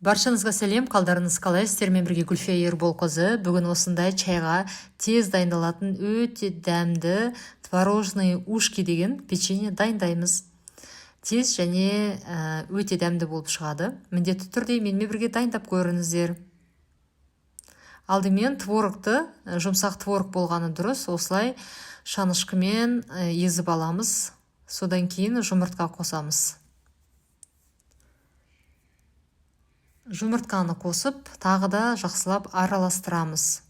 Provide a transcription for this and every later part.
Баршаңызға сәлем, қалдарыңыз қалай? Сіздермен бірге Гүлфия Ерболқызы. Бүгін осындай чайға тез дайындалатын өте дәмді творожные ушки деген печенье дайындаймыз. Тез және өте дәмді болып шығады. Міндетті түрде менімен бірге дайындап көріңіздер. Алдымен творогты, жұмсақ творог болғаны дұрыс, осылай шанышқымен езіп аламыз. Содан кейін жұмыртқа қосамыз. Жұмыртқаны қосып, тағы да жақсылап араластырамыз.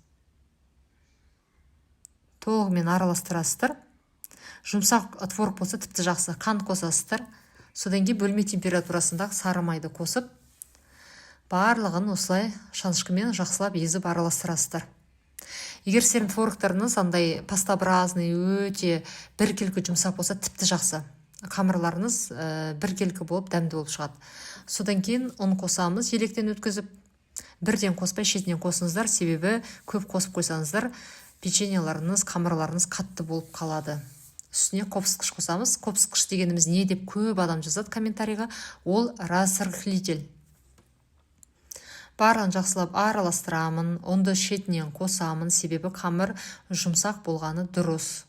Толығымен араластырасыздар. Жұмсақ творог болса, тіпті жақсы. Қант қосасыздар. Содан кейін бөлме температурасындағы сары майды қосып, барлығын осылай шанышқымен жақсылап езіп араластырасыздар. Егер сіздердің творогтарыңыз андай пастообразный, өте біркелкі жұмсақ болса, тіпті жақсы. Қамырларыңыз біркелкі болып, дәмді болып шығады. Содан кейін ұн қосамыз, електен өткізіп. Бірден қоспай, шетінен қосыңыздар, себебі көп қосып қойсаңыздар, печеньеларыңыз, қамырларыңыз қатты болып қалады. Үстіне қопсытқыш қосамыз. Қопсытқыш дегеніміз не деп көп адам жазады комментарийға. Ол разрыхлитель. Барлығын жақсылап араластырамын. Ұнды шетінен қосамын, себебі қамыр жұмсақ болғаны дұрыс.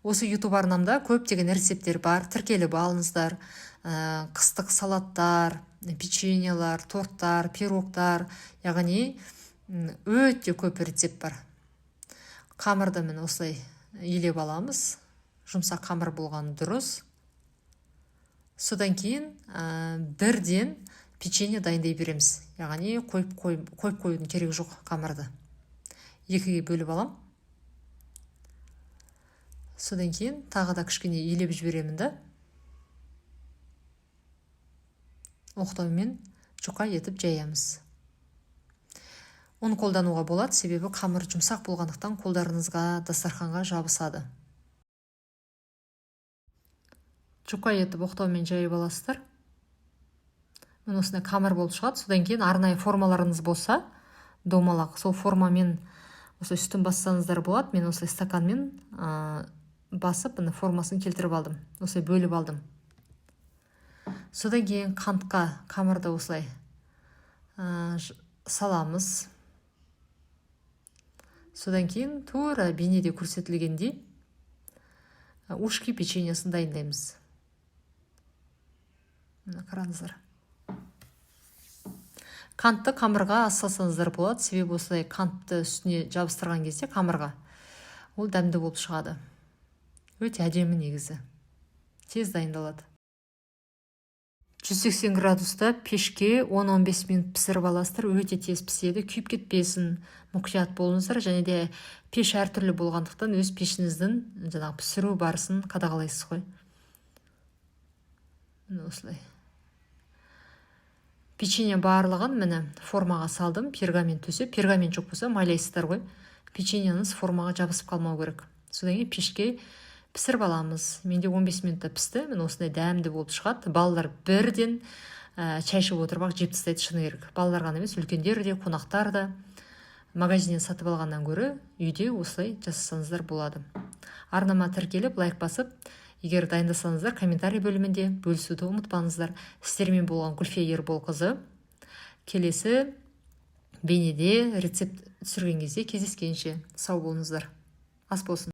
Осы YouTube арнамда көптеген рецепттер бар, тіркеліп алыңыздар. Қыстық салаттар, печеньелар, торттар, пирогтар, яғни өте көп рецепт бар. Қамырды міне осылай илеп аламыз. Жұмсақ қамыр болғаны дұрыс. Содан кейін бірден печенье дайындай береміз. Яғни қойып қоюдың керегі жоқ қамырды. Екіге бөліп алам. Содан кейін тағы да кішкене илеп жіберемін да, оқтаумен жұқа етіп жаямыз. Ұн қолдануға болады, себебі қамыр жұмсақ болғандықтан қолдарыңызға, дастарханға жабысады. Жұқа етіп оқтаумен жайып аласыздар. Міне, осындай қамыр болып шығады. Содан кейін арнайы формаларыңыз болса, домалақ, сол формамен осылай үстін бассаңыздар болады. Мен осылай стаканмен басып, міне, формасын келтіріп алдым. Осылай бөліп алдым. Содан кейін қантқа қамырды осылай саламыз. Содан кейін тура бейнеде көрсетілгендей ушки печеньесін дайындаймыз. Міне, қараңыздар. Қантты қамырға аз салсаңыздар болады, себебі осылай қантты үстіне жабыстырған кезде қамырға ол дәмді болып шығады. Өте әдемі негізі. Тез дайындалады. 180 градуста пешке 10-15 минут пісіріп аласыздар. Өте тез піседі, күйіп кетпесін, мұқият болыңыздар. Және де пеш әртүрлі болғандықтан өз пешіңіздің жаңағы пісіру барысын қадағалайсыз ғой. Міне, осылай. Печенье барлығын міне формаға салдым, пергамент төсеп, пергамент жоқ болса, майлайсыздар ғой. Печеньеңіз формаға жабысып қалмау керек. Содан кейін пешке пісіріп аламыз. Менде 15 минутта пісті. Міне, осындай дәмді болып шығады. Балалар бірден чай ішіп отырып ақ жеп тастайды, шыны керек. Балалар ғана емес, үлкендер де, қонақтар да. Магазиннен сатып алғаннан гөрі үйде осылай жасасаңыздар болады. Арнама тіркеліп, лайк басып, егер дайындасаңыздар, комментарий бөлімінде бөлісуді ұмытпаңыздар. Сіздермен болған Гүлфия Ерболқызы. Келесі бейнеде рецепт түсірген кезде кездескенше сау болыңыздар. Ас болсын.